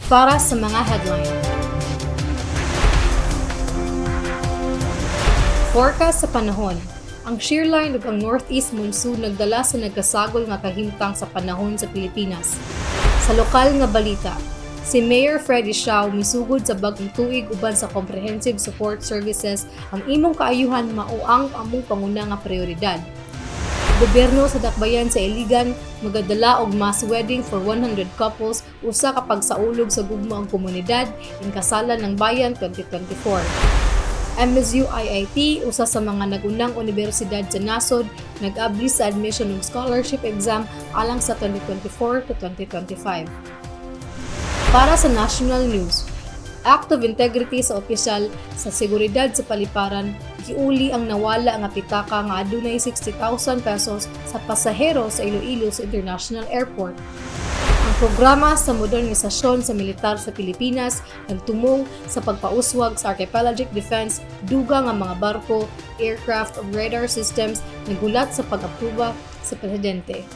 Para sa mga headline. Forecast sa panahon. Ang shear line ug ang northeast monsoon nagdala sa nagkasagol nga kahimtang sa panahon sa Pilipinas. Sa lokal nga balita, si Mayor Freddy Shaw misugod sa bag-ong tuig uban sa Comprehensive Support Services, ang imong kaayuhan mao ang among panguna nga prioridad. Gobyerno sa Dakbayan sa Iligan magadala og mass wedding for 100 couples, usa ka pagsaulog sa gugma og komunidad inkasalan ng bayan 2024. MSU IIT, usa sa mga nagunang unibersidad sa nasod, nag-abli sa admission ug scholarship exam alang sa 2024 to 2025. Para sa national news, Act of Integrity sa opisyal sa seguridad sa paliparan, giuli ang nawala nga pitaka nga adunay 60,000 pesos sa pasahero sa Iloilo sa International Airport. Ang programa sa modernisasyon sa militar sa Pilipinas nagtumong sa pagpauswag sa archipelagic defense, duga nga mga barko, aircraft ug radar systems nagulat sa pag-aproba sa presidente.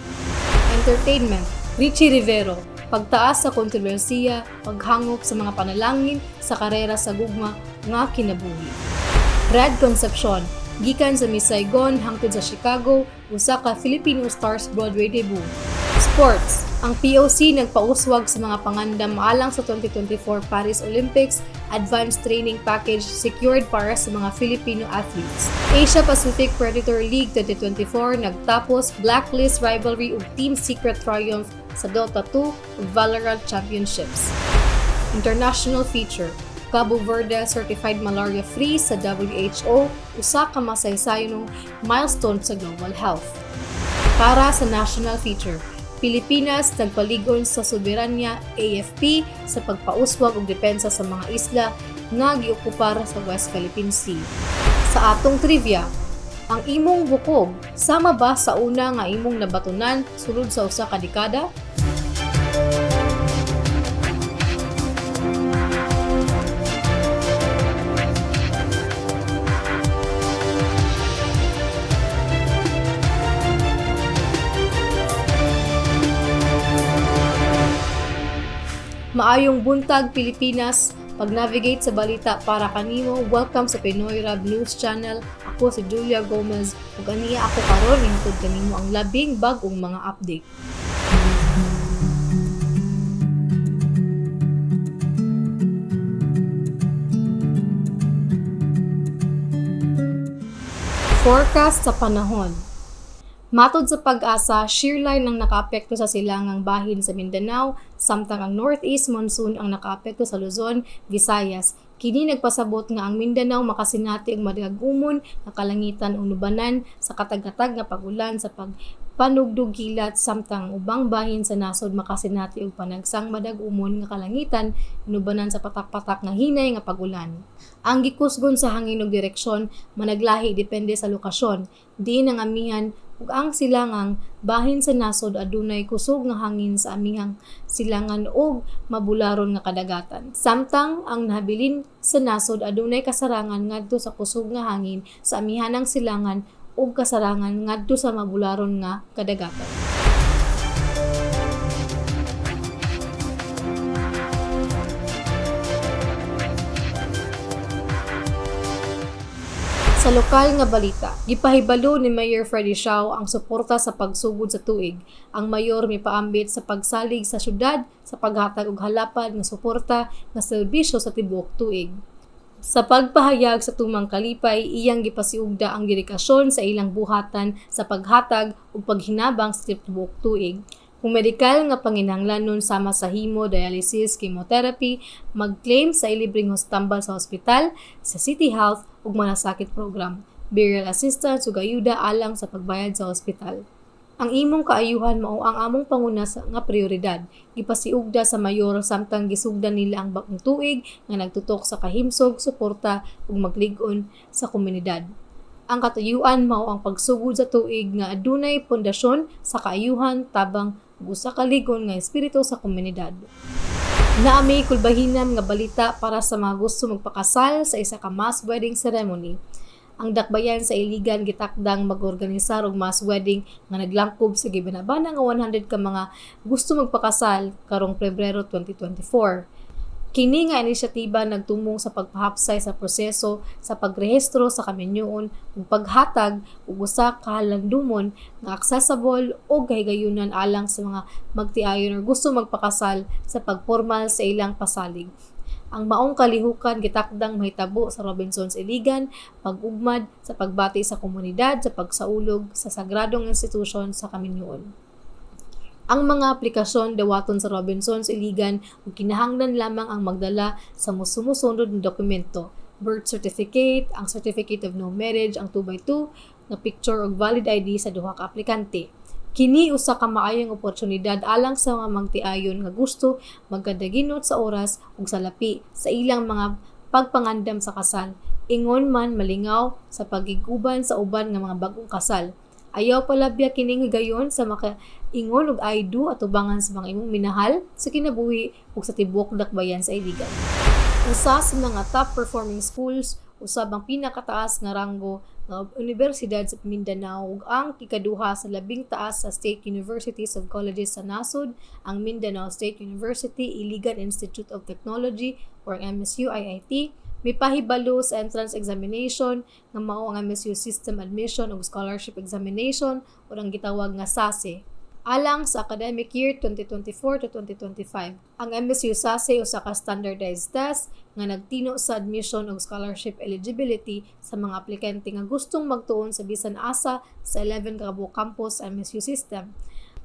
Entertainment, Ricci Rivero, pagtaas sa kontrobersiya, paghangop sa mga panalangin sa karera sa gugma nga kinabuhi. Red Concepcion, gikan sa Miss Saigon hangtod sa Chicago, usa ka Filipino Stars Broadway debut. Sports, ang POC nagpauswag sa mga pangandam alang sa 2024 Paris Olympics, advanced training package secured para sa mga Filipino athletes. Asia Pacific Predator League 2024 nagtapos, Blacklist rivalry ug Team Secret triumph sa Dota 2 ug Valorant Championships. International feature, Cabo Verde certified malaria-free sa WHO, usa ka masaysayonong milestone sa global health. Para sa national feature, Pilipinas nagpalig-on sa soberanya AFP sa pagpauswag og depensa sa mga isla nga giokupar sa West Philippine Sea. Sa atong trivia, ang imong bukog sama ba sa una nga imong nabatunan sulod sa usa ka dekada? Maayong buntag, Pilipinas. Pag-navigate sa balita para kanimo, welcome sa Pinoy Rab News Channel. Ako si Julia Gomez ug aniya ako karon ihatod kanimo ang labing bag-ong mga update. Forecast sa panahon. Matod sa PAGASA, shear line ang nakaapekto sa silangang bahin sa Mindanao, samtang ang northeast monsoon ang nakaapekto sa Luzon, Visayas. Kini nagpasabot nga ang Mindanao makasinati og madag-umon nga kalangitan ug nubanan sa katag-katag nga pag-ulan sa pagpanugdog kilat, samtang ang ubang bahin sa nasod makasinati og panagsang madag-umon nga kalangitan nubanan sa patak-patak nga hinay nga pag-ulan. Ang gikusgon sa hangin ug direksyon managlahi depende sa lokasyon, diin ang amihan ug ang silangang bahin sa nasod adunay kusog nga hangin sa amihang silangan ug mabularon nga kadagatan. Samtang ang nahabilin sa nasod adunay kasarangan ngadto sa kusog nga hangin sa amihanang silangan ug kasarangan ngadto sa mabularon nga kadagatan. Sa lokal nga balita, gipahibalo ni Mayor Freddy Shaw ang suporta sa pagsugod sa tuig. Ang mayor mipaambit sa pagsalig sa syudad sa paghatag og halapad nga suporta nga serbisyo sa tibuok tuig. Sa pagpahayag sa tumang kalipay, iyang gipasiugda ang dedikasyon sa ilang buhatan sa paghatag ug paghinabang sa tibuok tuig. Kung medikal nga panginahanglanon sama sa hemodialysis, chemotherapy, mag-claim sa ilibreng tambal sa ospital, sa City Health ug Malasakit Program, burial assistance ug ayuda alang sa pagbayad sa ospital. Ang imong kaayuhan mao ang among panguna sa nga prioridad, gipasiugda sa mayor samtang gisugdan nila ang bag-ong tuig nga nagtutok sa kahimsog, suporta ug maglig-on sa komunidad. Ang katuyuan mao ang pagsugod sa tuig nga adunay pundasyon sa kaayuhan, tabang ug usa ka ligon nga espiritu sa komunidad. Naa may kulbahinam nga balita para sa mga gusto magpakasal sa isa ka mass wedding ceremony. Ang dakbayan sa Iligan gitakdang mag-organisar og mass wedding nga naglangkob sa gibanabana nga 100 ka mga gusto magpakasal karong Pebrero 2024. Kini nga inisyatiba nagtumong sa pagpahapsay sa proseso sa pagrehistro sa kaminyoon ug paghatag og usa ka halandumon nga accessible ug kahigayunan alang sa mga magtiayon or gusto magpakasal sa pagpormal sa ilang pasalig. Ang maong kalihukan gitakdang mahitabo sa Robinsons Iligan pag-ugmad sa pagbati sa komunidad sa pagsaulog sa sagradong institusyon sa kaminyoon. Ang mga aplikasyon dawaton sa Robinsons Iligan ug kinahanglan lamang ang magdala sa sumusunod nga dokumento: birth certificate, ang certificate of no marriage, ang 2x2 nga picture ug valid ID sa duha ka aplikante. Kini usa ka maayong oportunidad alang sa mga magtiayon nga gusto magkadaginot sa oras ug salapi sa ilang mga pagpangandam sa kasal. Ingon man malingaw sa pagig-uban sa uban nga mga bag-ong kasal. Ayaw palabya kining higayon sa makaingon og "I do" atubangan sa mga imong minahal sa kinabuhi ug sa tibuok dakbayan sa Iligan. Usa sa mga top performing schools, usab ang pinakataas nga ranggo nga unibersidad sa Mindanao ug ang ikaduha sa labing taas sa state universities of colleges sa nasod, ang Mindanao State University Iligan Institute of Technology or ang MSU IIT mipahibalo sa entrance examination nga mao ang MSU System Admission ug Scholarship Examination o ang gitawag nga SASE alang sa academic year 2024 to 2025. Ang MSU SASE usa ka standardized test nga nagtino sa admission ug scholarship eligibility sa mga aplikante nga gustong magtuon sa bisan asa sa 11 ka kabuok campus sa MSU system.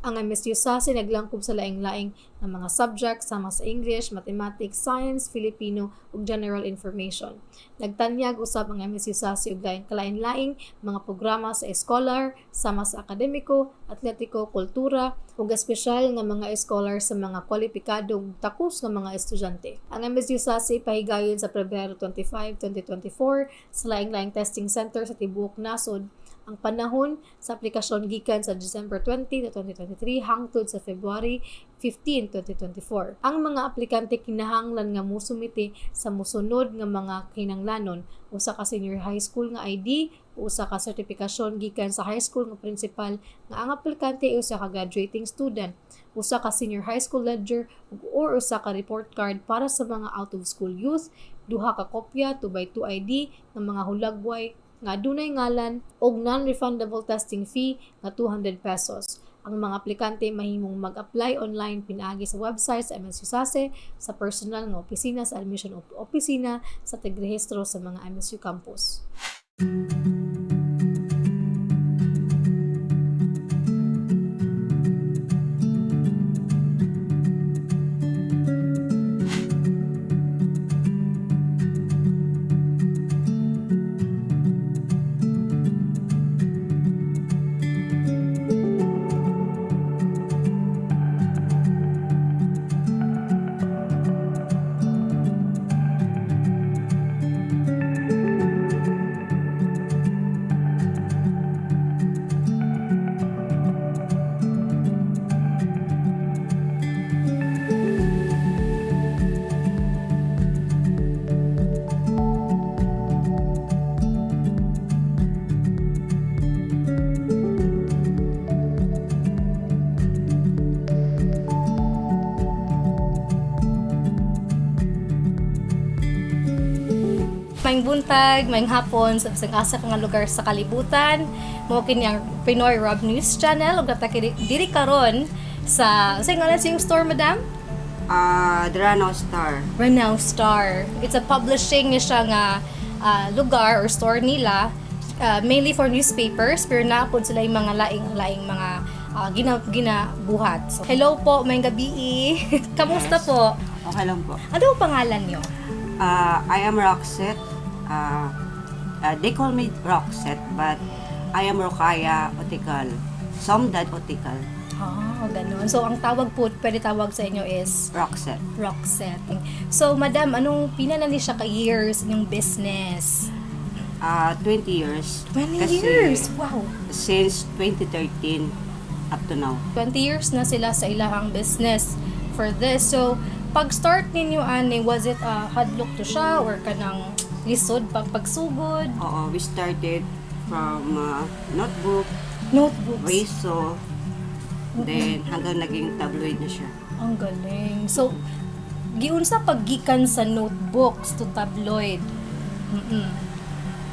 Ang MSU SASE naglangkob sa laing-laing nga mga subjects sama sa English, Mathematics, Science, Filipino ug General Information. Nagtanyag usab ang MSU SASE og laing kalain-laing mga programa sa scholar sama sa akademiko, atletiko, kultura ug espesyal nga mga scholar sa mga kwalipikado ug takos nga mga estudyante. Ang MSU SASE pahigayon sa Pebrero 25, 2024 sa laing-laing testing center sa tibuok nasod. Ang panahon sa aplikasyon gikan sa December 20, 2023 hangtod sa February 15, 2024. Ang mga aplikante kinahanglan nga mosumite sa mosunod nga mga kinahanglanon: usa ka senior high school nga ID, usa ka sertipikasyon gikan sa high school nga principal nga ang aplikante ay usa ka graduating student, usa ka senior high school ledger or usa ka report card para sa mga out of school youth, duha ka kopya 2x2 ID ng mga hulagway nga adunay ngalan og non-refundable testing fee nga 200 pesos. Ang mga aplikante mahimong mag-apply online pinaagi sa website sa MSU SASE, sa personal nga opisina sa admission o opisina sa tigrehistro sa mga MSU campus. Maayong buntag, maayong hapon sa bisag asa ka nga lugar sa kalibutan. Mao kini ang Pinoy Rob News Channel ug naa ta diri karon sa ngalan sa iyong store, madam? The Ranao Star. Ranao Star. It's a publishing ni siya nga lugar or store nila, mainly for newspapers, pero naa pod sila yung mga laing-laing mga ginabuhat. So, hello po, maayong gabii. Kamusta po? Okay lang po. Ano ang pangalan niyo? I am Roxette. They call me Roxette, but I am Rokaya Otikal. Somdad Otikal. Ah, ganun. So, ang tawag po, pwede tawag sa inyo is Roxette. Roxette. So, madam, anong pila na ni siya ka years inyong business? 20 years. 20 Kasi years! Wow! Since 2013 up to now. 20 years na sila sa ilahang business for this. So, pag start ninyo ani, was it a hadlok to siya or kanang Lisod pag pagsugod? Oo, we started from notebook, Notebooks. Riso, then hanggang naging tabloid na siya. Ang galing. So, giunsa paggikan sa notebooks to tabloid?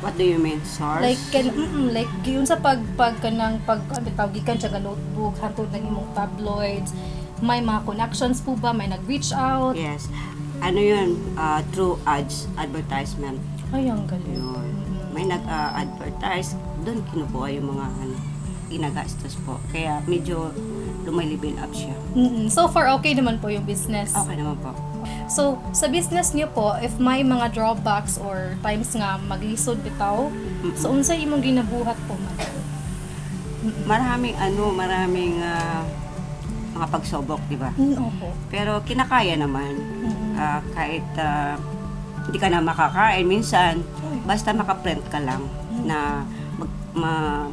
What do you mean? Source? Like kan like giunsa pag pag kanang pag ano bitaw, gikan siya nga notebook hangtod nang imong tabloids? May mga connections po ba? May nag-reach out? Yes. Ano yun? Through ads, advertisement. Ay, ang galing. Yun. May nag-advertise, doon kinukuha yung mga ano, ginagastos po. Kaya medyo lumalevel up siya. So far, okay naman po yung business? Okay naman po. So, sa business niyo po, if may mga drawbacks or times nga maglisod bitaw, so unsay imong ginabuhat po, ma'am? Maraming ano, maraming mga pagsubok, di ba? Opo. Pero kinakaya naman. Kahit hindi ka na makakain minsan, basta makaprint ka lang na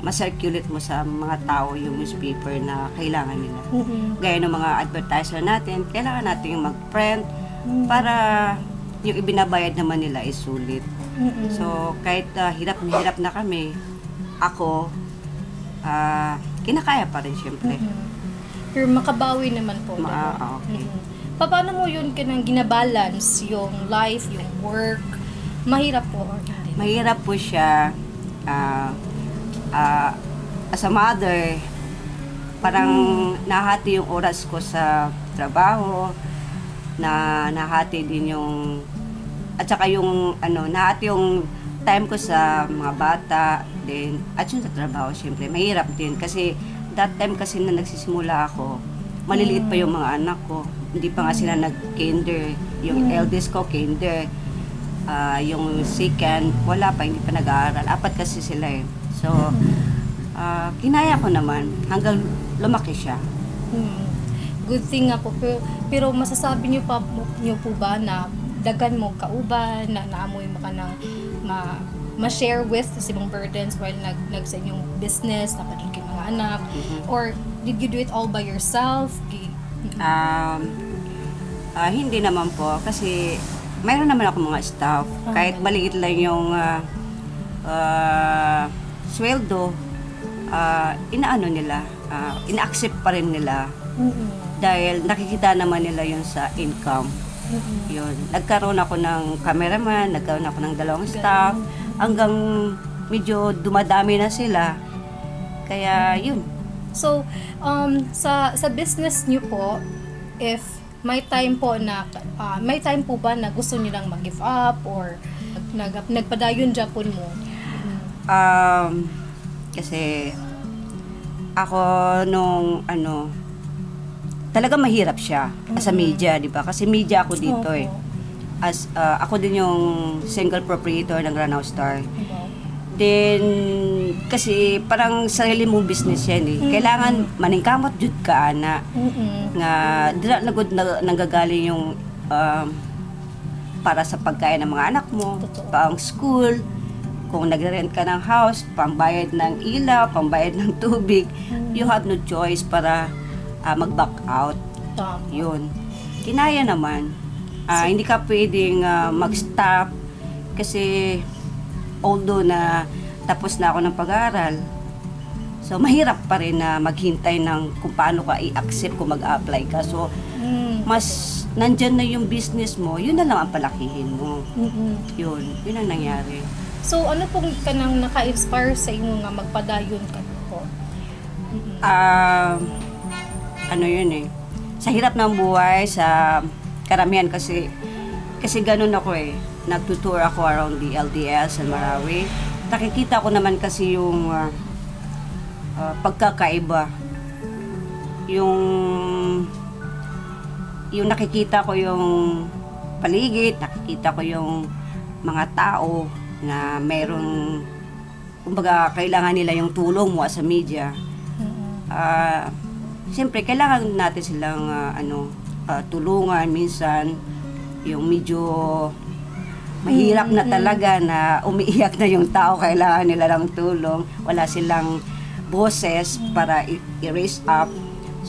ma-circulate mo sa mga tao yung newspaper na kailangan nila. Gaya ng mga advertiser natin, kailangan natin mag-print para yung ibinabayad naman nila is sulit. So, kahit hirap na hirap na kami, ako, kinakaya pa rin siyempre. Pero makabawi naman po, diba? Okay. Paano mo yun kanang ginabalance yung life, yung work? Mahirap po or hindi? Mahirap po siya. As a mother, parang nahati yung oras ko sa trabaho, na nahati din yung, at saka yung, ano, nahati yung time ko sa mga bata din, at yun sa trabaho, syempre, mahirap din. Kasi that time kasi na nagsisimula ako, maliliit pa yung mga anak ko. Hindi pa nga sila nag-kinder. Yung eldest ko, kinder. Yung second, wala pa, hindi pa nag-aaral. Apat kasi sila eh. So, kinaya ko naman hanggang lumaki siya. Good thing nga po. Pero masasabi niyo po ba na daghan mo kauban, na naamoy mo ka ng ma-share with sa imong burdens while nag sa inyong business, naa pa jud kay mga anak, or did you do it all by yourself? Hindi naman po kasi mayroon naman ako mga staff. Kahit maliit lang yung sweldo, inaano nila, ina-accept pa rin nila dahil nakikita naman nila yun sa income. Yun. Nagkaroon ako ng cameraman, nagkaroon ako ng dalawang staff, hanggang medyo dumadami na sila. Kaya yun. So, sa business niyo po, if may time po na may time po ba na gusto niyo lang mag-give up or nagpadayon japon mo? Kasi ako nung ano, talaga mahirap siya as a media, di ba? Kasi media ako dito eh. As ako din yung single proprietor ng Ranao Star. Then, kasi parang sarili mong business yan eh. Kailangan maningkamot jud ka ana nga dira na gud na, nanggagaling yung para sa pagkain ng mga anak mo, pang school, kung nagre-rent ka ng house, pambayad ng ilaw, pambayad ng tubig, you have no choice para mag-back out. Yun. Kinaya naman. Hindi ka pwedeng mag-stop kasi although na tapos na ako ng pag-aaral, so mahirap pa rin na maghintay ng kung paano ka i-accept kung mag-apply ka. So, mas nandyan na yung business mo, yun na lang ang palakihin mo. Yun, yun ang nangyari. So, ano pong kanang naka-inspire sa imo nga magpadayon ka po? Ano yun eh, sa hirap ng buhay, sa karamihan kasi, kasi ganun ako eh. Nagtutour ako around the LDS and Marawi. Nakikita ko naman kasi yung pagkakaiba. Yung nakikita ko yung paligid, nakikita ko yung mga tao na merong, kumbaga, kailangan nila yung tulong mo sa media. Siyempre, kailangan natin silang ano, tulungan minsan yung medyo mahirap na talaga na umiiyak na yung tao, kailangan nila ng tulong, wala silang boses para i-raise up.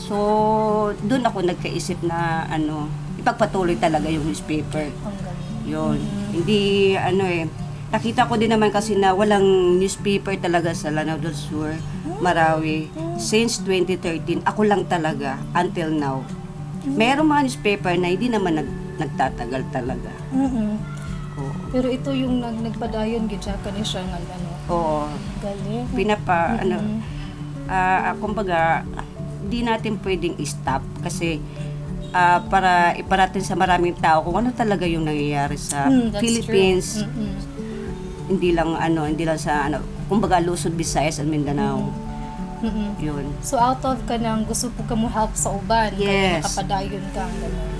So, doon ako nagkaisip na ano, ipagpatuloy talaga yung newspaper. Ang galing. Yun. Hindi, ano eh, Nakita ko din naman kasi na walang newspaper talaga sa Lanao del Sur, Marawi. Since 2013, ako lang talaga until now. Merong mga newspaper na hindi naman nagtatagal talaga. Oo. Pero ito yung nagpadayon gid siya kani siya nga ano. Oo. Galing. Pinapa, ano, kumbaga, di natin pwedeng i-stop kasi para iparating sa maraming tao kung ano talaga yung nangyayari sa That's Philippines. true. Hindi lang ano, hindi lang sa ano, kumbaga Luzon, Visayas and Mindanao. Yun. So out of ka nang gusto po ka mo help sa uban, kaya Yes. nakapadayon ka ang ganun.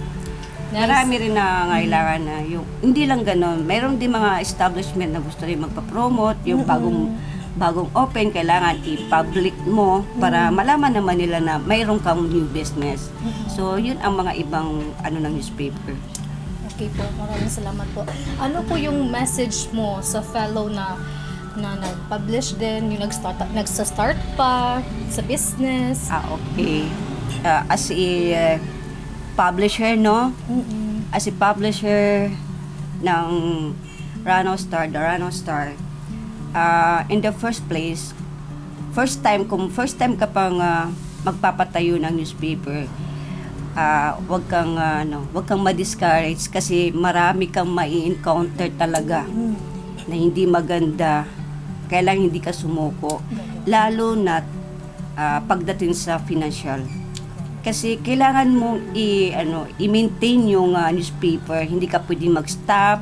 Nice. Marami rin na ngailangan na yung hindi lang ganun, mayroon din mga establishment na gusto rin magpa-promote, yung bagong bagong open, kailangan i-public mo para malaman naman nila na mayroon kang new business. So, yun ang mga ibang ano ng newspaper. Okay po, maraming salamat po. Ano po yung message mo sa fellow na na nag-publish din, yung nag-start, nagsa-start pa sa business? Ah, okay. As a publisher, no? As a publisher ng Ranao Star, the Ranao Star, in the first place, first time, kung first time ka pang magpapatayo ng newspaper, wag kang ano, wag kang ma-discourage kasi marami kang mai-encounter talaga na hindi maganda. Kailangan hindi ka sumuko. Lalo na pagdating sa financial. Kasi kailangan mong i ano, i-maintain yung newspaper. Hindi ka pwedeng mag-stop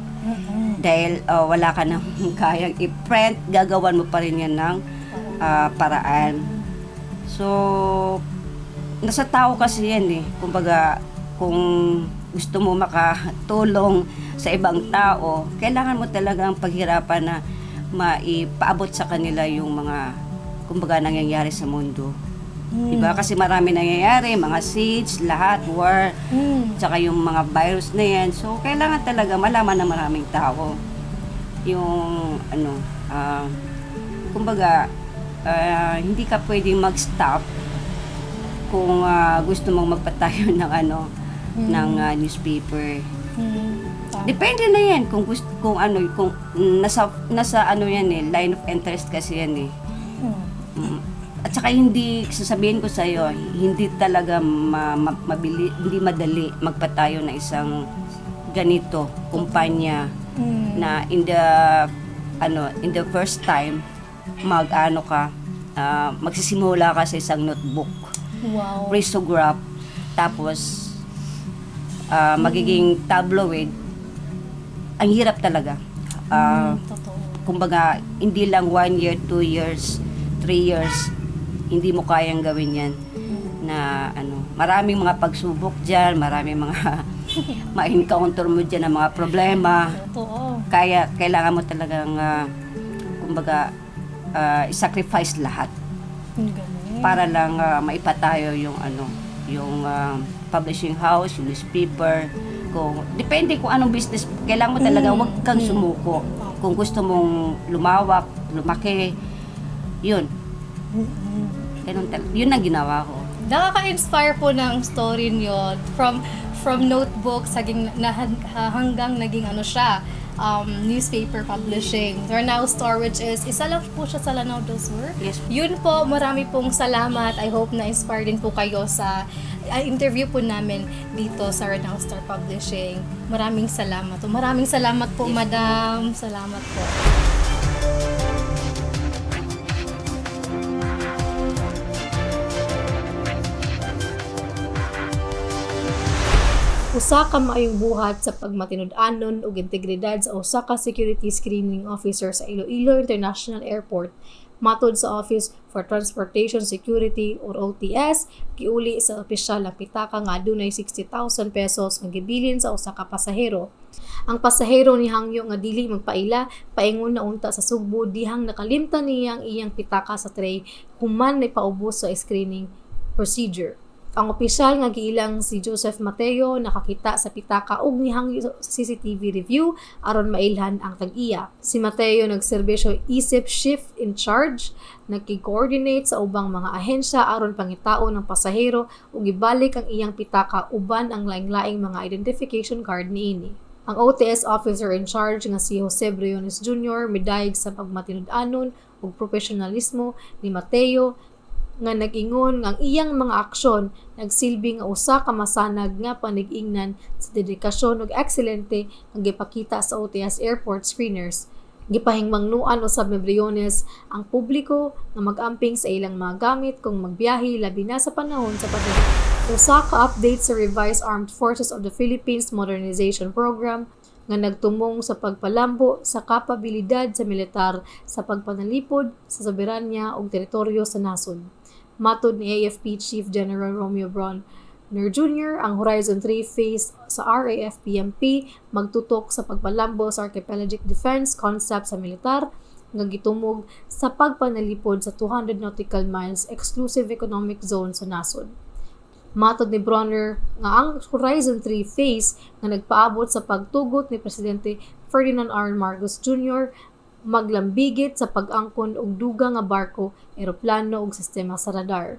dahil wala ka nang kayang i-print, gagawan mo pa rin yan ng paraan. So, nasa tao kasi yan eh. Kumbaga, kung gusto mo makatulong sa ibang tao, kailangan mo talagang paghirapan na maipaabot sa kanila yung mga, kumbaga, nangyayari sa mundo. Diba? Kasi marami nangyayari, mga siege, lahat, war, tsaka yung mga virus na yan. So, kailangan talaga malaman ng maraming tao yung ano, kumbaga, hindi ka pwedeng mag-stop kung gusto mong magpatayo ng ano, ng newspaper. Tama. Depende na yan kung gusto, kung ano, kung nasa nasa ano yan eh, line of interest kasi yan eh. At saka hindi, sasabihin ko sa iyo, hindi talaga mabili, hindi madali magpatayo ng isang ganito kumpanya na in the ano, in the first time mag-ano ka, magsisimula ka sa isang notebook, risograph, tapos magiging tabloid. Ang hirap talaga. Totoo. Kumbaga, hindi lang 1 year, 2 years, 3 years, hindi mo kayang gawin yan. Na ano, maraming mga pagsubok dyan, maraming mga ma-encounter mo dyan ng mga problema. Totoo. Kaya kailangan mo talagang, kumbaga, i-sacrifice lahat Ang galing. para lang maipatayo yung ano, yung publishing house, yung newspaper. Kung depende kung anong business, kailangan mo talaga wag kang sumuko. Kung gusto mong lumawak, lumaki, yun. Ganun yun ang ginawa ko. Nakaka-inspire po ng story niyo from notebooks hanggang, hanggang naging ano siya, newspaper publishing. Ranao Star, which is isa lang po siya sa Lanao del Sur. Yes. Yun po, marami pong salamat. I hope na-inspire din po kayo sa interview po namin dito sa Ranao Star Publishing. Maraming salamat po. Maraming salamat po, Yes. Madam. Salamat po. Usa ka maayong buhat sa pagmatinud-anon ug integridad sa usa ka security screening officer sa Iloilo International Airport matod sa Office for Transportation Security or OTS, giuli sa opisyal ang pitaka nga adunay 60,000 pesos nga gibilin sa usa ka pasahero. Ang pasahero ni hangyo nga dili magpaila, paingon na unta sa Sugbo dihang nakalimtan niya ang iyang pitaka sa tray human paubos sa screening procedure. Ang opisyal nga giilang si Joseph Mateo nakakita sa pitaka ug nihangyo sa CCTV review aron mailhan ang tag-iya. Si Mateo nagserbisyo isip shift in charge, nagki-coordinate sa ubang mga ahensya aron pangitaon ang pasahero ug ibalik ang iyang pitaka uban ang laing-laing mga identification card niini. Ang OTS officer in charge nga si Jose Briones Jr. midayeg sa pagmatinud-anon ug profesionalismo ni Mateo nga nag-ingon nga ang iyang mga aksyon nagsilbi nga usa ka masanag nga panig-ingnan sa dedikasyon ug ekselente nga gipakita sa OTS airport screeners. Gipahingmangnuan usab ni Briones ang publiko nga mag-amping sa ilang mga gamit kung magbiyahe, labi na sa panahon sa pandemya. Usa ka update sa Revised Armed Forces of the Philippines Modernization Program nga nagtumong sa pagpalambo sa kapabilidad sa militar sa pagpanalipod sa soberanya ug teritoryo sa nasod. Matod ni AFP Chief General Romeo Brawner Jr., ang Horizon 3 phase sa RAFPMP magtutok sa pagpalambo sa archipelagic defense concept sa militar nga gitumog sa pagpanalipod sa 200 nautical miles exclusive economic zone sa nasod. Matod ni Brawner nga ang Horizon 3 phase nga nagpaabot sa pagtugot ni Presidente Ferdinand R. Marcos Jr. maglambigit sa pag-angkon og dugang nga barko, eroplano ug sistema sa radar.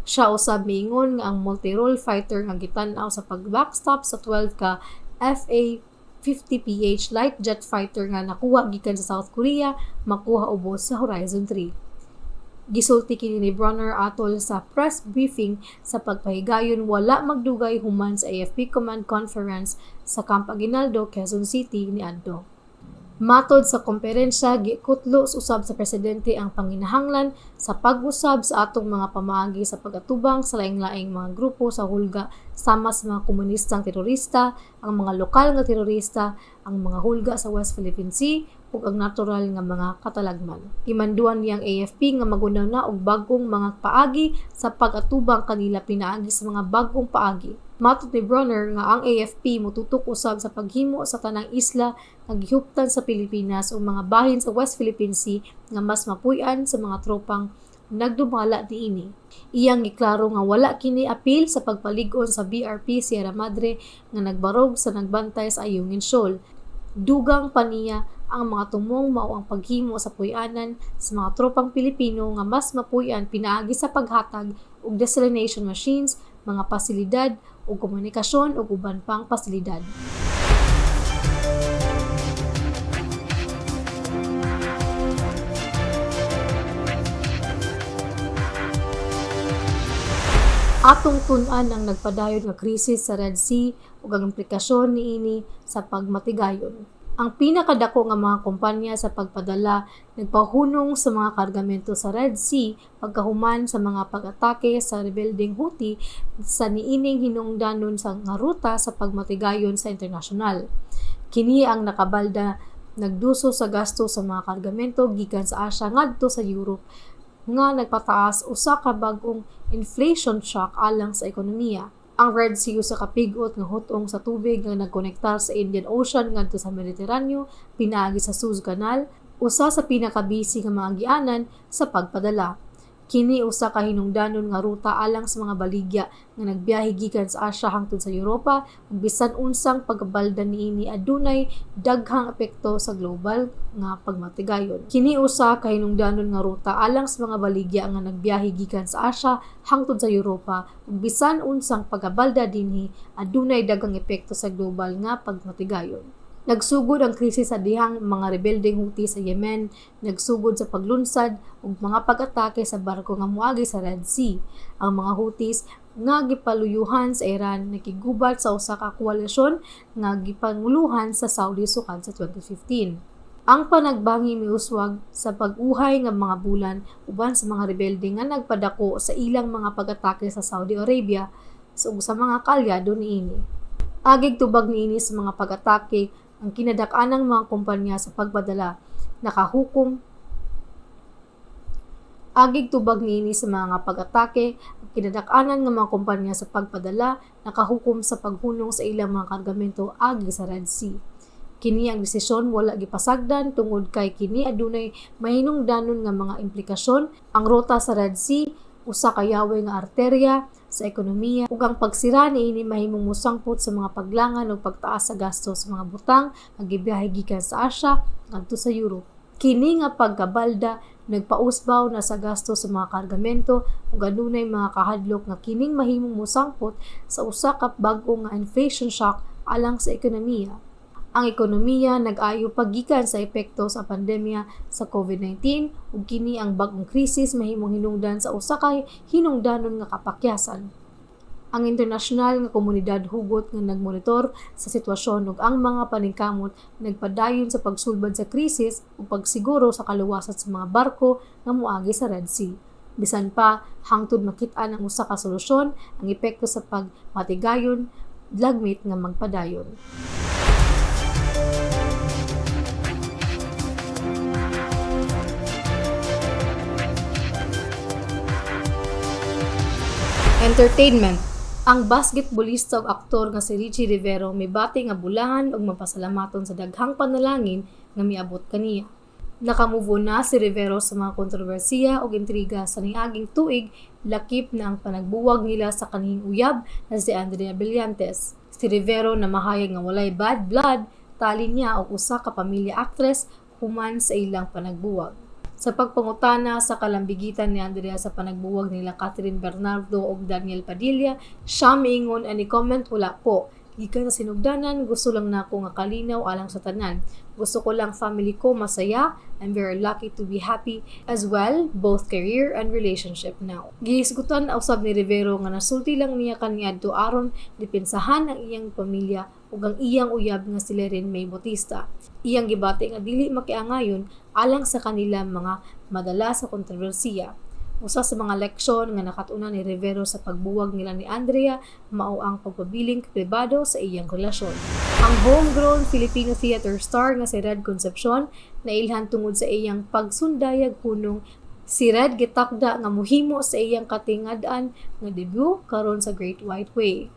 Siya usab miingon nga ang multi-role fighter nga gitan-aw sa pag-backstop sa 12 ka FA-50PH light jet fighter nga nakuha gikan sa South Korea makuha ubos sa Horizon 3. Gisulti kini ni Brawner atol sa press briefing sa pagpahigayon wala magdugay human sa AFP Command Conference sa Camp Aguinaldo, Quezon City niadto. Matod sa komperensya, gikutlo usab sa presidente ang panginahanglan sa pag-usab sa atong mga pamaagi sa pag-atubang sa laing-laing mga grupo sa hulga sama sa mga komunistang terorista, ang mga lokal nga terorista, ang mga hulga sa West Philippine Sea ug ang natural nga mga katalagman. Gimanduan niya ang AFP nga maghuna-huna og bag-ong mga paagi sa pag-atubang kanila pinaagi sa mga bag-ong paagi. Matod ni Brawner nga ang AFP motutok usab sa paghimo sa tanang isla nga gihuptan sa Pilipinas ug mga bahin sa West Philippine Sea nga mas mapuy-an sa mga tropang nagdumala niini. Iyang giklaro nga wala kini apil sa pagpalig-on sa BRP Sierra Madre nga nagbarog sa nagbantay sa Ayungin Shoal. Dugang pa niya, ang mga tumong mao ang paghimo sa puy-anan sa mga tropang Pilipino nga mas mapuy-an pinaagi sa paghatag og desalination machines, mga pasilidad ug komunikasyon ug uban pang pasilidad. Atong tun-an ang nagpadayon nga krisis sa Red Sea ug ang implikasyon niini sa pagmatigayon. Ang pinakadako nga mga kumpanya sa pagpadala nagpahunong sa mga kargamento sa Red Sea pagkahuman sa mga pag-atake sa rebeldeng Houthi sa niining hinungdanon sa nga ruta sa pagmatigayon sa internasyonal. Kini ang nakabalda nagduso sa gasto sa mga kargamento gikan sa Asia ngadto sa Europe nga nagpataas usa ka bag-ong inflation shock alang sa ekonomiya. Ang Red Sea usa ka pig-ot nga hut-ong sa tubig nga nagkonektar sa Indian Ocean ngadto sa Mediteraneo pinaagi sa Suez Canal, usa sa pinaka-busy nga mga agianan sa pagpadala. Kini usa ka hinungdanon nga ruta alang sa mga baligya nga nagbiyahe gikan sa Asia hangtod sa Europa ug bisan unsang pagkabalda niini adunay daghang epekto sa global nga pagmatigayon. Kini usa ka hinungdanon nga ruta alang sa mga baligya nga nagbiyahe gikan sa Asia hangtod sa Europa ug bisan unsang pagkabalda dinhi adunay daghang epekto sa global nga pagmatigayon. Nagsugod ang krisis sa dihang mga rebeldeng Houthi sa Yemen nagsugod sa paglunsad og mga pag-atake sa barko nga moagi sa Red Sea. Ang mga Houthis nga gipaluyuhan sa Iran nakigubat sa usa ka koalisyon nga gipanguluhan sa Saudi sukad sa 2015. Ang panagbangi miuswag sa pag-uhay nga mga bulan uban sa mga rebelde nga nagpadako sa ilang mga pag-atake sa Saudi Arabia ug sa mga kaalyado niini. Agig tubag niini sa mga pag-atake, ang kinadak-anang mga kumpanya sa pagpadala nakahukom. Agig tubag niini sa mga pag-atake, ang kinadak-anan nga mga kumpanya sa pagpadala nakahukom sa paghunong sa ilang mga kargamento agi sa Red Sea. Kini ang desisyon wala gipasagdan tungod kay kini adunay mahinungdanon nga mga implikasyon. Ang ruta sa Red Sea usa ka yawa nga arterya sa ekonomiya ug ang pagsira niini mahimong mosangpot sa mga paglangan ug pagtaas sa gasto sa mga butang nga gibiyahe gikan sa Asia ngadto sa Europe. Kini nga pagkabalda nagpausbaw na sa gasto sa mga kargamento ug adunay mga kahadlok nga kining mahimong mosangpot sa usa ka bag-o nga inflation shock alang sa ekonomiya. Ang ekonomiya nag-ayo pa gikan sa epekto sa pandemya sa COVID-19 ug kini ang bag-ong krisis mahimong hinungdan sa usa ka hinungdanon nga kapakyasan. Ang internasyonal nga komunidad hugot nga nagmonitor sa sitwasyon ug ang mga paningkamot nagpadayon sa pagsulbad sa krisis ug pagsiguro sa kaluwasan sa mga barko nga moagi sa Red Sea. Bisan pa, hangtod makit-an ang usa ka solusyon, ang epekto sa pagmatigayon lagmit nga magpadayon. Entertainment. Ang basketballista ug aktor nga si Ricci Rivero mibati nga bulahan ug mapasalamaton sa daghang panalangin nga miabot kaniya. Naka-move on na si Rivero sa mga kontrobersiya ug intriga sa niaging tuig, lakip na ang panagbuwag nila sa kanhing uyab na si Andrea Brillantes. Si Rivero na mahayag nga walay bad blood tali niya og usa ka pamilya actress human sa ilang panagbuwag. Sa pagpangutana sa kalambigitan ni Andrea sa panagbuwag nila Kathryn Bernardo ug Daniel Padilla, siya miingon, "Any comment? Wala po. Gikan sa sinugdanan, gusto lang nako nga kalinaw alang sa tanan. Gusto ko lang family ko masaya. I'm very lucky to be happy as well, both career and relationship now." Gihisgutan usab ni Rivero nga nasulti lang niya kaniadto aron depensahan ang iyang pamilya ug ang iyang uyab nga si Leren May Bautista. Iyang gibati nga dili makiangayon alang sa kanila mga madala sa kontrobersiya. Usa sa mga leksyon nga nakat-unan ni Rivero sa pagbuwag nila ni Andrea mao ang pagpabiling pribado sa iyang relasyon. Ang homegrown Filipino theater star nga si Red Concepcion nailhan tungod sa iyang pagsundayag hunong. Si Red gitakda nga mohimo sa iyang katingad-an nga debut karon sa Great White Way.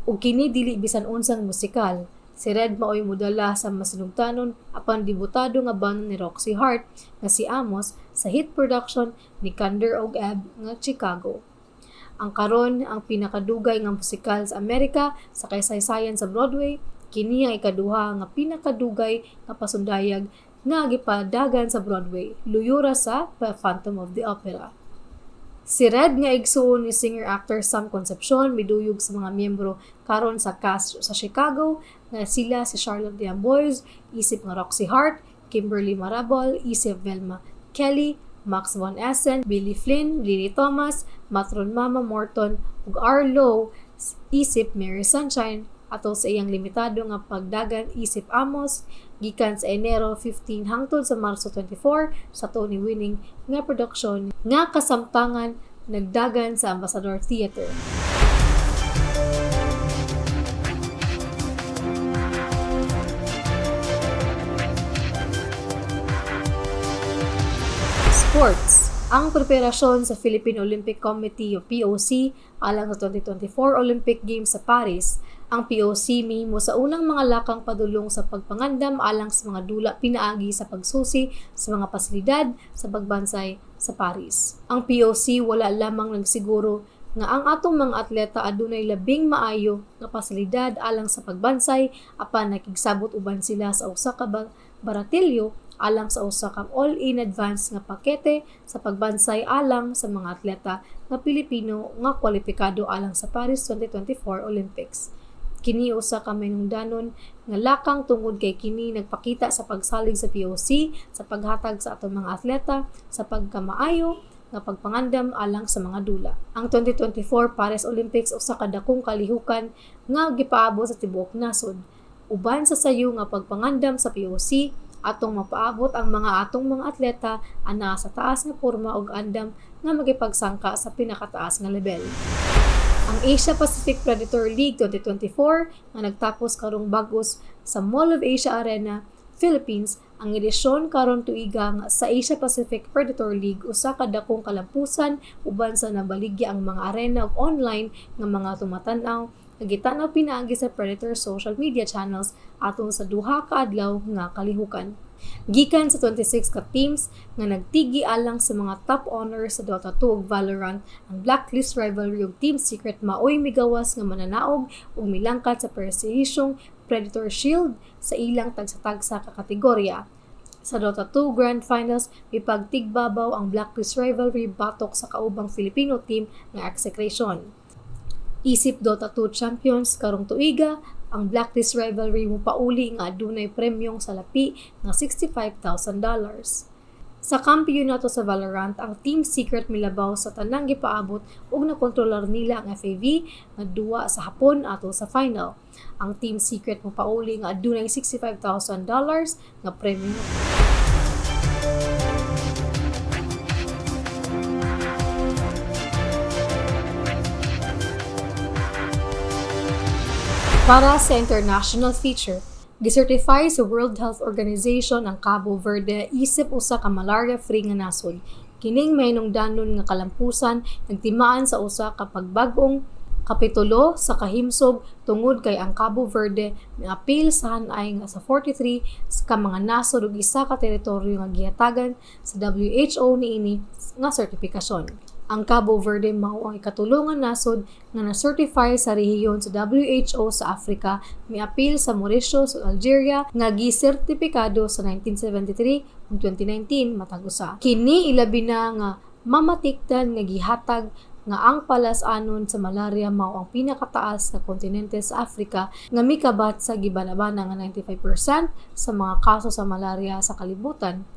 Ug kini dili bisan unsang musikal. Si Red maoy modala sa masinugtanon apan debutado nga banda ni Roxy Hart nga si Amos sa hit production ni Kander og Ebb nga Chicago. Ang karon ang pinakadugay nga musikal sa Amerika sa kasaysayan sa Broadway, kini ang ikaduha nga pinakadugay nga pasundayag nga gipadagan sa Broadway, luyora sa The Phantom of the Opera. Si Red nga igsuon ni singer-actor Sam Concepcion miduyog sa mga miyembro karon sa cast sa Chicago nga sila si Charlotte D'Amboise isip nga Roxy Hart, Kimberly Marabol isip Velma Kelly, Max von Essen, Billy Flynn, Lily Thomas, Matron Mama Morton ug Arlo isip Mary Sunshine ato sa iyang limitado nga pagdagan isip Amos gikan sa Enero 15 hangtod sa Marso 24 sa Tony winning nga produksyon nga kasamtangan nagdagan sa Ambassador Theatre. Sports. Ang preparasyon sa Philippine Olympic Committee o POC alang sa 2024 Olympic Games sa Paris. Ang POC mihimo sa unang mga lakang padulong sa pagpangandam alang sa mga dula pinaagi sa pagsusi sa mga pasilidad sa pagbansay sa Paris. Ang POC wala lamang nagsiguro nga ang atong mga atleta adunay labing maayo nga pasilidad alang sa pagbansay, apan nakigsabot uban sila sa usa ka baratilyo alang sa usa ka all-in advance nga pakete sa pagbansay alang sa mga atleta nga Pilipino nga kwalipikado alang sa Paris 2024 Olympics. Kini usa ka mahinungdanon nga lakang tungod kay kini nagpakita sa pagsalig sa POC sa paghatag sa atong mga atleta sa pagkamaayo nga pagpangandam alang sa mga dula. Ang 2024 Paris Olympics usa ka dakong kalihukan nga gipaabot sa tibuok nasod. Uban sa sayo nga pagpangandam sa POC, atong mapaabot ang mga atong mga atleta anaa sa taas nga porma ug andam nga makipagsangka sa pinakataas nga lebel. Ang Asia Pacific Predator League 2024 nga nagtapos karong bag-os sa Mall of Asia Arena, Philippines, ang edisyon karon tuiga nga sa Asia Pacific Predator League usa ka dakong kalampusan uban sa nabaligya ang mga arena ug online nga mga tumatan-aw nga gitan-aw pinaagi sa Predator social media channels atong sa 2 ka adlaw nga kalihukan. Gikan sa 26 ka teams nga nagtigi alang sa mga top honors sa Dota 2 ug Valorant, ang Blacklist Rivalry ug Team Secret maoy migawas nga mananaog ug milangkat sa prestihisyong Predator Shield sa ilang tagsa-tagsa ka kategorya. Sa Dota 2 Grand Finals, mipagtigbabaw ang Blacklist Rivalry batok sa kaubang Filipino team nga Execration. Isip Dota 2 champions karong tuiga, Ang Blacklist Rivalry mopauli nga adunay premyong salapi nga $65,000. Sa kampiyonato sa Valorant, ang Team Secret milabaw sa tanang gipaabot ug nakontrolar nila ang FAV nga duwa sa Hapon atol sa final. Ang Team Secret mopauli nga adunay $65,000 nga premyo. Para sa international feature, gisertify sa World Health Organization ang Cabo Verde isip usa ka malaria-free nga nasod. Kining mahinungdanon nga kalampusan nagtimaan sa usa ka pagbag-ong kapitulo sa kahimsog tungod kay ang Cabo Verde miapil sa han-ay nga sa 43 ka mga nasod ug isa ka teritoryo nga gihatagan sa WHO niini nga sertipikasyon. Ang Cabo Verde mao ang ikatulo nga nasod nga na-certify sa rehiyon sa WHO sa Africa, miapil sa Mauritius ug Algeria nga gisertipikado sa 1973 ug 2019 matag usa. Kini ilabi na nga mamatikdan nga gihatag nga ang palas-anon sa malaria mao ang pinakataas nga kontinente sa Africa nga mikabat sa gibanabana nga 95% sa mga kaso sa malaria sa kalibutan.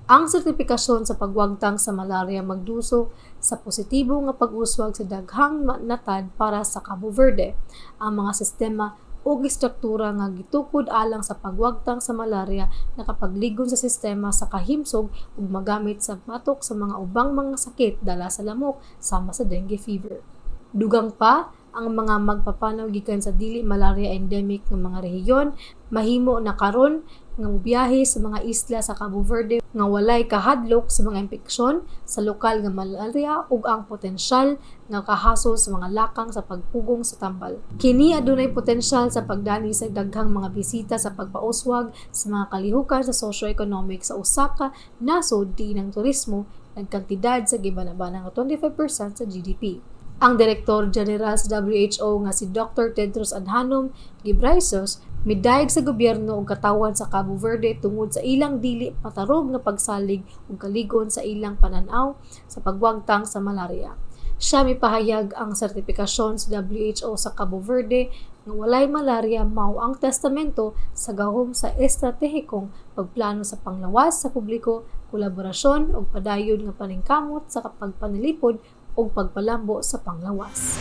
Ang sertipikasyon sa pagwagtang sa malaria magduso sa positibo nga pag-uswag sa daghang natad para sa Cabo Verde. Ang mga sistema ug istruktura nga gitukod alang sa pagwagtang sa malaria nakapagligon sa sistema sa kahimsog ug magamit sa batok sa mga ubang mga sakit dala sa lamok sama sa dengue fever. Dugang pa, ang mga magpapanaw gikan sa dili malaria endemic nga mga rehiyon mahimo na karon nga mobiyahe sa mga isla sa Cabo Verde nga walay kahadlok sa mga impeksyon sa lokal nga malaria ug ang potensyal nga kahasol sa mga lakang sa pagpugong sa tambal. Kini adunay potensyal sa pagdani sa daghang mga bisita sa pagpauswag sa mga kalihukan sa socio-economic sa usa ka nasod diin ang turismo nagkantidad sa gibanabana nga 25% sa GDP. Ang Direktor General sa WHO nga si Dr. Tedros Adhanom Ghebreyesus midayeg sa gobyerno ug katawhan sa Cabo Verde tungod sa ilang dili matarog nga pagsalig ug kaligon sa ilang panan-aw sa pagwagtang sa malaria. Siya mipahayag ang sertipikasyon sa WHO sa Cabo Verde nga walay malaria mao ang testamento sa gahom sa estratehikong pagplano sa panglawas sa publiko, kolaborasyon ug padayon nga paningkamot sa pagpanalipod ug pagpalambo sa panglawas.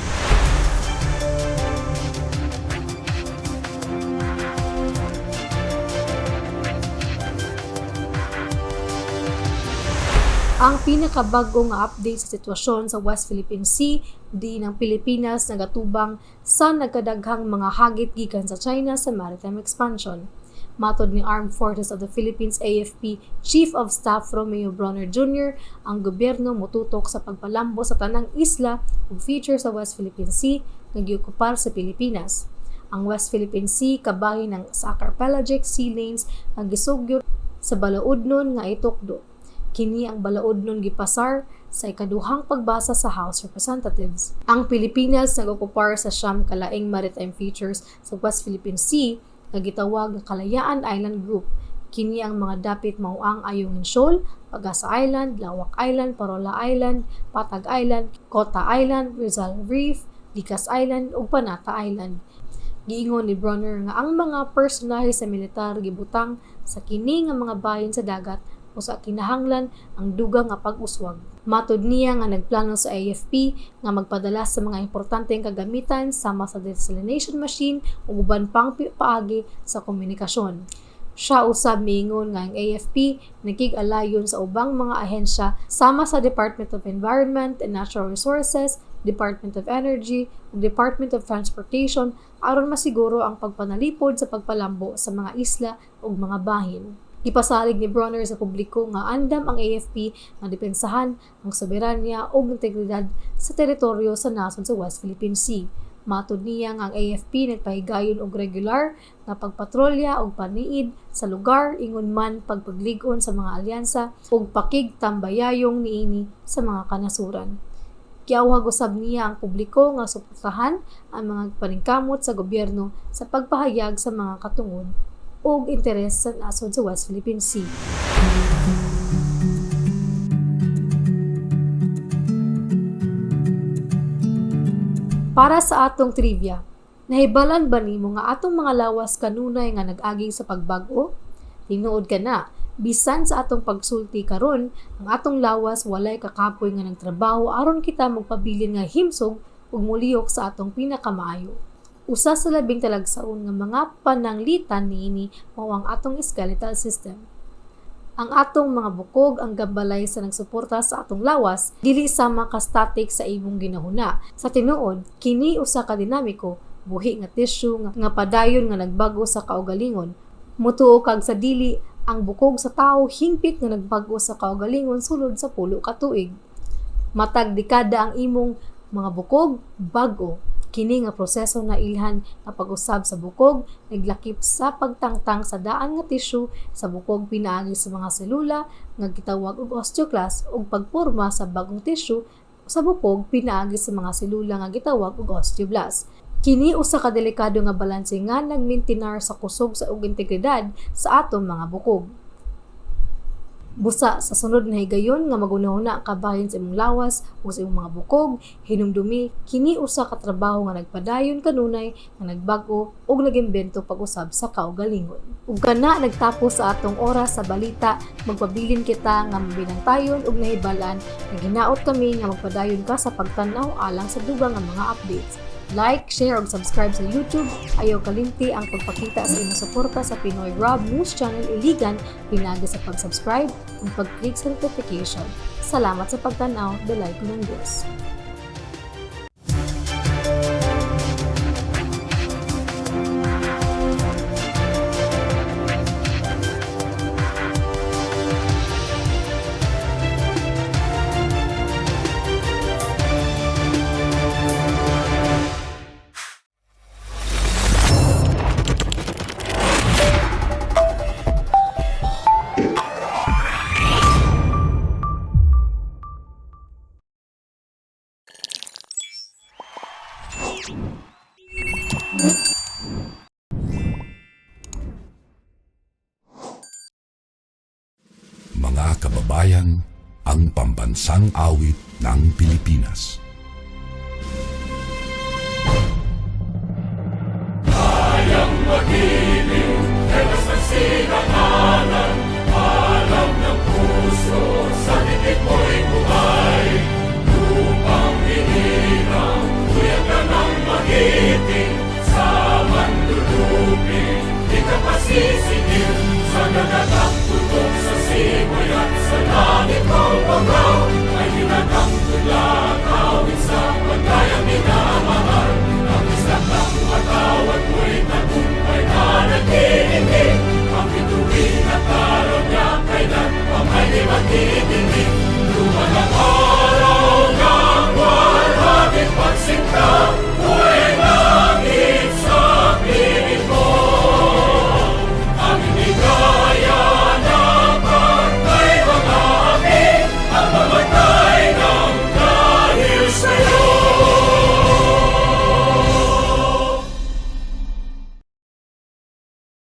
Ang pinakabago nga update sa sitwasyon sa West Philippine Sea diin ang Pilipinas nagatubang sa nagkadaghang mga hagit gikan sa China sa maritime expansion. Matod ni Armed Forces of the Philippines AFP Chief of Staff Romeo Brawner Jr., ang gobyerno motutok sa pagpalambo sa tanang isla ug feature sa West Philippine Sea nga giokupar sa Pilipinas. Ang West Philippine Sea kabahin ng sa archipelagic sea lanes nga gisugyon sa balaodnon nga itukdo. Kini ang balaodnon gipasar sa ikaduhang pagbasa sa House Representatives. Ang Pilipinas nag-okupar sa 9 ka laing maritime features sa West Philippine Sea nga gitawag nga Kalayaan Island Group. Kini ang mga dapit mao ang Ayungin Shoal, Pag-asa Island, Lawak Island, Parola Island, Patag Island, Kota Island, Rizal Reef, Likas Island ug Panata Island. Giingon ni Brawner nga ang mga personahe sa militar gibutang sa kini nga mga bahin sa dagat usa kinahanglan ang dugang nga pag-uswag. Matod niya nga nagplano sa AFP nga magpadala sa mga importanteng kagamitan sama sa desalination machine ug uban pang paagi sa komunikasyon. Siya usab miingon nga ang AFP nakig-alayon sa ubang mga ahensya sama sa Department of Environment and Natural Resources, Department of Energy ug Department of Transportation aron masiguro ang pagpanalipod sa pagpalambo sa mga isla ug mga bahin. Gipasalig ni Brawner sa publiko nga andam ang AFP nga depensahan ang soberanya ug integridad sa teritoryo sa nasod sa West Philippine Sea. Matod niya nga ang AFP nagpahigayon og regular nga pagpatrolya og paniid sa lugar ingon man pagpaglig-on sa mga alyansa ug pakigtambayayong niini sa mga kanasuran. Giawhag usab niya ang publiko nga suportahan ang mga paningkamot sa gobyerno sa pagpahayag sa mga katungod ug interes sa nasod sa West Philippine Sea. Para sa atong trivia, Nahibalan ba nimo nga atong mga lawas kanunay nga nag-agi sa pagbag-o? Tinuod kana, bisan sa atong pagsulti karon, ang atong lawas walay kakapoy nga nagtrabaho aron kita magpabilin nga himsog ug molihok sa atong pinakamaayo. Usa sa labing talagsaon nga mga pananglitan niini mao ang atong skeletal system. Ang atong mga bukog ang gambalay sa nagsuporta sa atong lawas, dili sama ka static sa imong ginahuna. Sa tinuod, kini usa ka dinamiko, buhi nga tissue nga padayon nga nagbag-o sa kaugalingon. Mutuo kag sa dili, ang bukog sa tawo hingpit nga nagbag-o sa kaugalingon sulod sa 10 ka tuig. Matag dekada ang imong mga bukog bag-o. Kini nga proseso na ilhan nga pag-usab sa bukog naglakip sa pagtangtang sa daan nga tissue sa bukog pinaagi sa mga selula nga gitawag og osteoclast ug pagporma sa bag-ong tissue sa bukog pinaagi sa mga selula nga gitawag og osteoblast. Kini usa ka delikado nga balanse nga nagmintinar sa kusog sa ug integridad sa atong mga bukog. Busa sa sunod na higayon nga maghunahuna ka bahin sa imong lawas o sa imong mga bukog, hinumdumi kini usa ka trabaho nga nagpadayon kanunay nga nagbag-o ug nagimbento pag-usab sa kaugalingon. Ug kana nagtapos sa atong oras sa balita, magpabilin kita nga mabinantayon ug nahibalan nga ginaot kami nga magpadayon ka sa pagtan-aw alang sa dugang nga mga updates. Like, share ug subscribe sa YouTube. Ayaw kalimti ang pagpakita sa imong suporta sa Pinoy Rob News Channel Iligan pinaagi sa pag-subscribe ug pag-click sa notification. Salamat sa pagtan-aw. Dalay ko ng Diyos. Mga kababayan, ang pambansang awit ng Pilipinas.